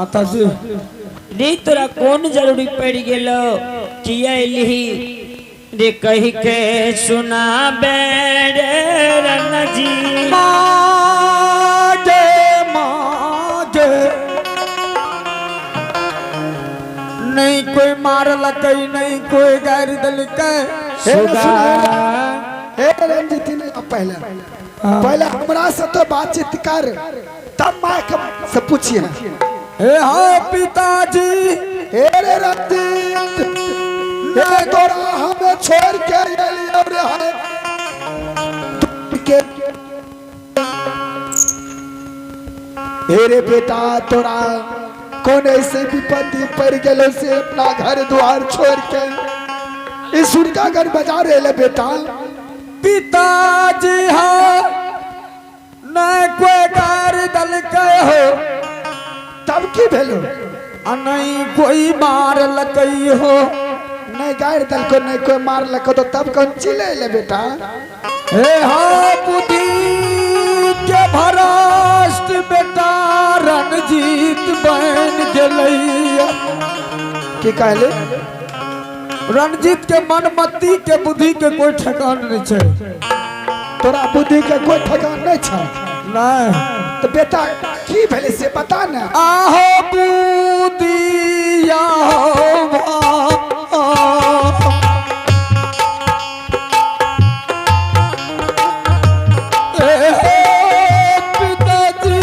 माताजी रे तोरा कोन जरूरी पड़ि गेलो किया एलही रे कहि के सुनाबे रे रणजी मागे मागे नहीं कोई मारलकै नहीं कोई गारि देलकै हे सुन हे रंजीत नहीं पहले पहले हमरा से तो बातचीत कर तब माँ के से पूछिए। हे हाँ पिताजी हे रे रंजीत हे तोरा हमें छोड़ के एलियो रे है के हे रे बेटा तोरा कौन ऐसे विपत्ति पड़ गेलो से अपना घर द्वार छोड़ के इस सुरगागंज बाजार एले बेटा। पिताजी हाँ नहीं कोई गारि देलकै हो तब की भेलो आ नहीं कोई मारलकै हो। नहीं गारि देलको नहीं कोई मारलको तो तब कौन चिल्ले एले बेटा। हे हाँ बुद्धि के भ्रष्ट बेटा रणजीत बन गेलैया। की कहले? रणजीत के मनमती के बुद्धि के कोई ठेकान नहीं छै। तोरा बुद्धि के कोई ठेकान नहीं छै? नहीं। तो बेटा की भेले से बता ना। आहो बुद्धिया पिताजी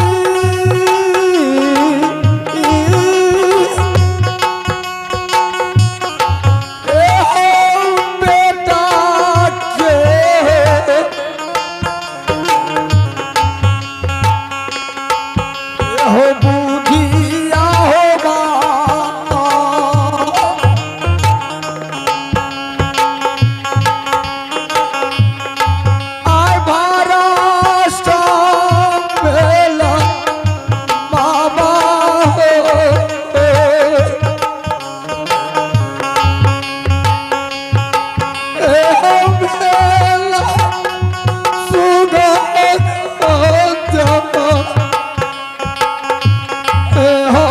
बेटा के हो बुधिया हो आय महाराष्ट्र मेला बाबा हो मेला सुगा जमा हो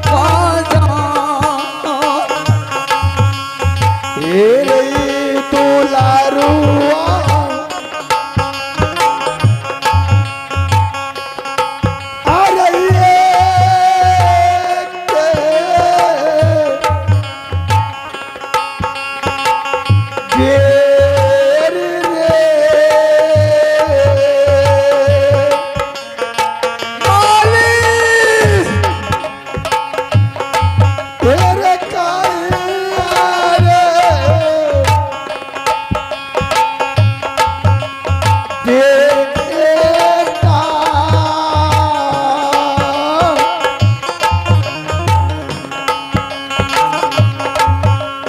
बाजा। हे रे दुलारुआ आ रही है के बेर रे मालिक तेरे काया रे बेटा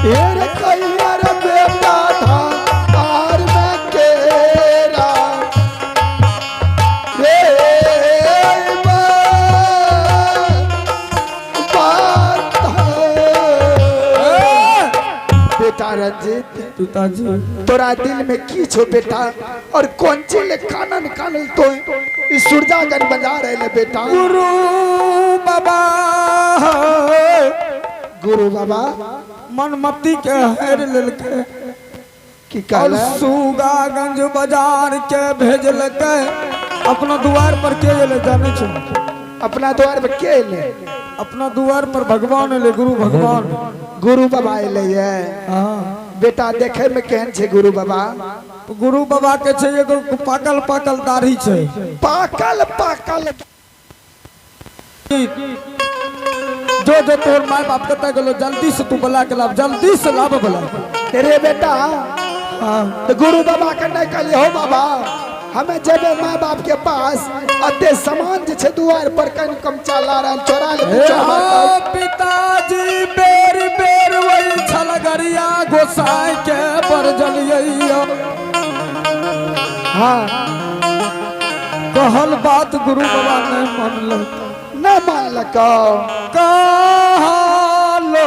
तेरे काया रे बेटा धार में केरा रे बात है। बेटा रंजीत पिताजी तोरा दिल में की छो बेटा और कौन चीज ले कानन कानल तो इस सुरजागंज बजा रहे ले बेटा। गुरु बाबा गुरु बाबा मनमती के हेर लेलकै की और कहला? सुगागंज बाजार के भेजलकै। अपना द्वार पर के एलै जानै छौ? अपना द्वार पर के एलै? अपना द्वार पर भगवान एलै, गुरु भगवान। गुरु बाबा एलै ये। हाँ बेटा देखे में केहन छै गुरु बाबा? गुरु बाबा के छै एगो पाकल पाकल दाढ़ी छै। पाकल पाकल जो जो तोर my बाप कतऽ गेलो जल्दी से तू बुला के लाब, जल्दी से लाब बुला। तेरे बेटा हाँ तो गुरु बाबा के नहीं कहलिए हो बाबा हमें जेबे माँ बाप के पास अते सामान जे छै दुआर पर कन कम चला रहल चोरा ले हे हाँ पिताजी बेर बेर वही छलगरिया गोसाई के बरजलियै। हाँ कहल बात गुरु बाबा नहीं मानलक। नहीं मानलक। कहलो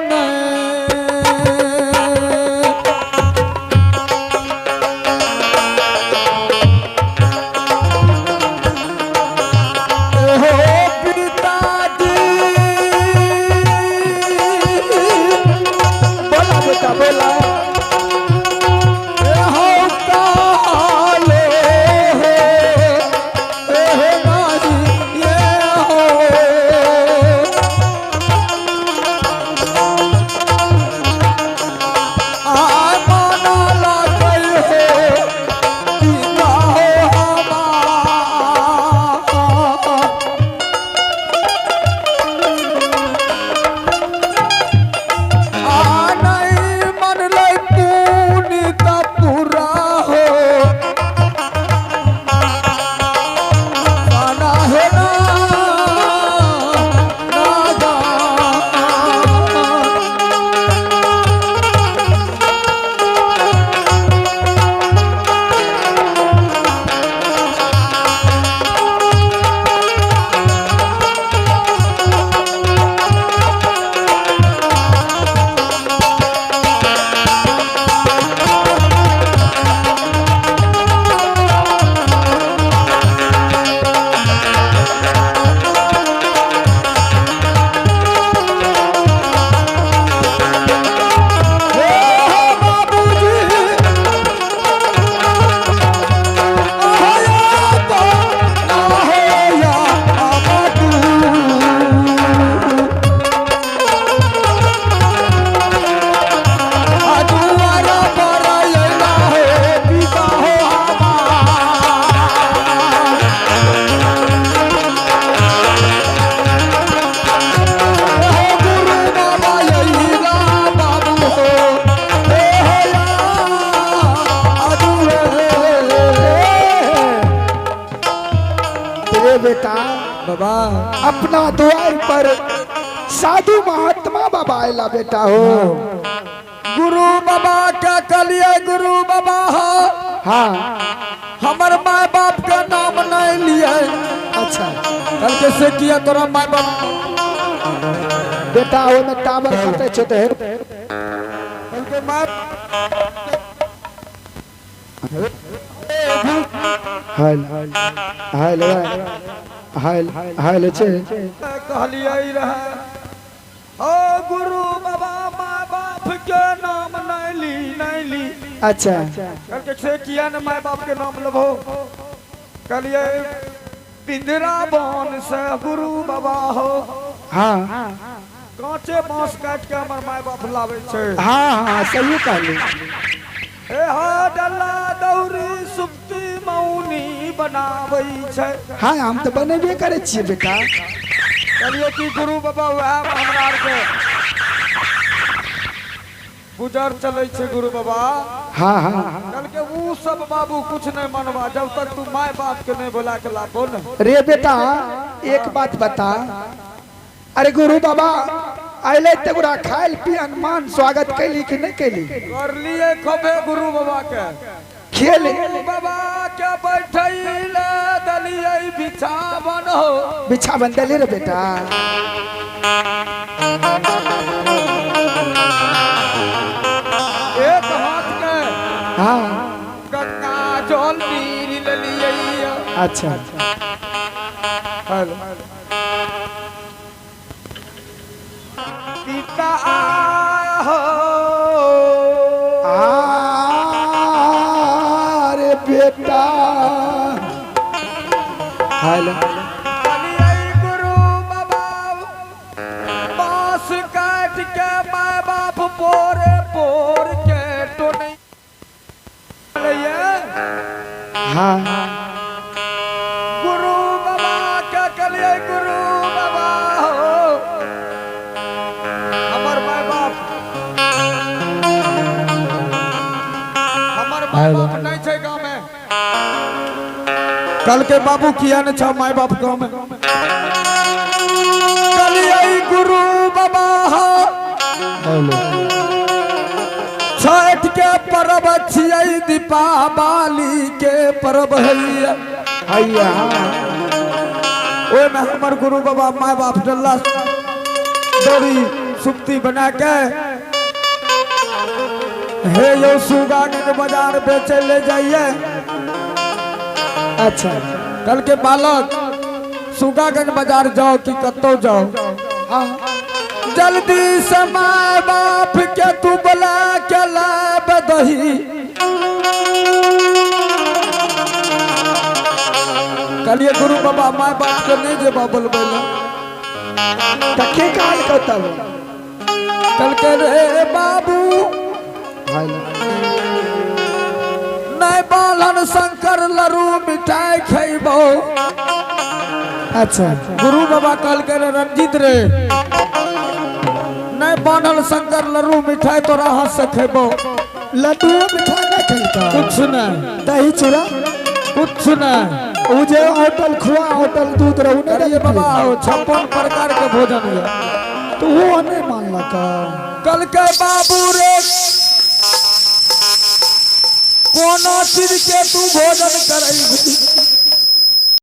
नहीं बेटा, बाबा, अपना द्वार पर साधु महात्मा बाबा आयला बेटा हो। गुरु बाबा क्या कहलिए? गुरु बाबा हो, हाँ, हमर माय बाप के नाम नहीं लिए। अच्छा। कल के से किया तोरा माय बाप? बेटा, ओमे टावर कटे छो तो कल के my hell hell hell hell छे। कहलिए रहे ओ गुरु बाबा, माय बाप के नाम नहीं ली, नहीं ली। अच्छा। कल के से किया न माय बाप के नाम लबो? कहलिए पिंजरा बन से गुरु बाबा हो, हाँ, कांचे बांस काट के हमर माय बाप लावे छे। हाँ हाँ, सही कहली। ए हा डल्ला दौरी सुप्ती मौनी बनाबै छै। हाँ, हम तो बनेबे करे छियै बेटा। कहलिए कि गुरु बाबा, वएह मे हमरा आरके गुजर चलै छै गुरु बाबा। हाँ हाँ कहलकै ऊ सब बाबू कुछ नहीं मनवा जब तक तू माय बाप के नहीं बोला के लाबो न। रे बेटा, एक बात बता, अरे गुरु बाबा आइले ते ओकरा खायल पियन मान स्वागत कैली कि नहीं कैली? करलिए खबे गुरु बाबा के। खेल। गुरु बाबा के बैठैले दलिए बिछावन हो। बिछावन देली रे बेटा? एक हाथ के हाँ, गंगा जल पी लेलिए। अच्छा। हेलो पिता हो। अरे बेटा, हेलो। कहलिए गुरु बाबा, बांस काट के माय बाप पोरे पोर के टोने लिए। हाँ। गुरु बाबा क्या कहलिए? गुरु बाबा हो, हमर माय बाप, हमर माय बाप नहीं छै गाँव में। कल के बाबू किया न छा माय बाप गाँव में? कहलिए गुरु बाबा हो, हेलो। छठ के पर्व छियै, दीपावली के पर्व है। हैया, हाँ। ओहिमे हमर गुरु बाबा माय बाप डल्ला दौरी सुप्ती बना के हे यो सुगागंज बाजार बेचे ले जाइए। अच्छा। कल के बालक, सुगागंज बाजार जाओ कि कतौ जाओ, हाँ, जल्दी से माय बाप के तू बोला के लाब दही। कहलिए गुरु बाबा, माय बाप के नहीं जेबा बोलबै लए। तऽ के कहल कौ तब? कल के रे बाबू, हेलो। नहीं बालन शंकर लरू मिठाई खैबो। अच्छा। गुरु बाबा कहल के रे रंजीत रे, नहीं बान्हल शंकर लरू मिठाई तोरा हाथ से खेबो। लड्डू मिठाई नहीं खेलता? कुछ नहीं। दही चूड़ा? कुछ नहीं। उ जे होटल खुआ होटल दूध रहू नहीं? अरे बाबा हो, 56 प्रकार के भोजन है। तो वो नहीं मानलक। कल के बाबू रे, कोनो चीज के तू भोजन करैबी।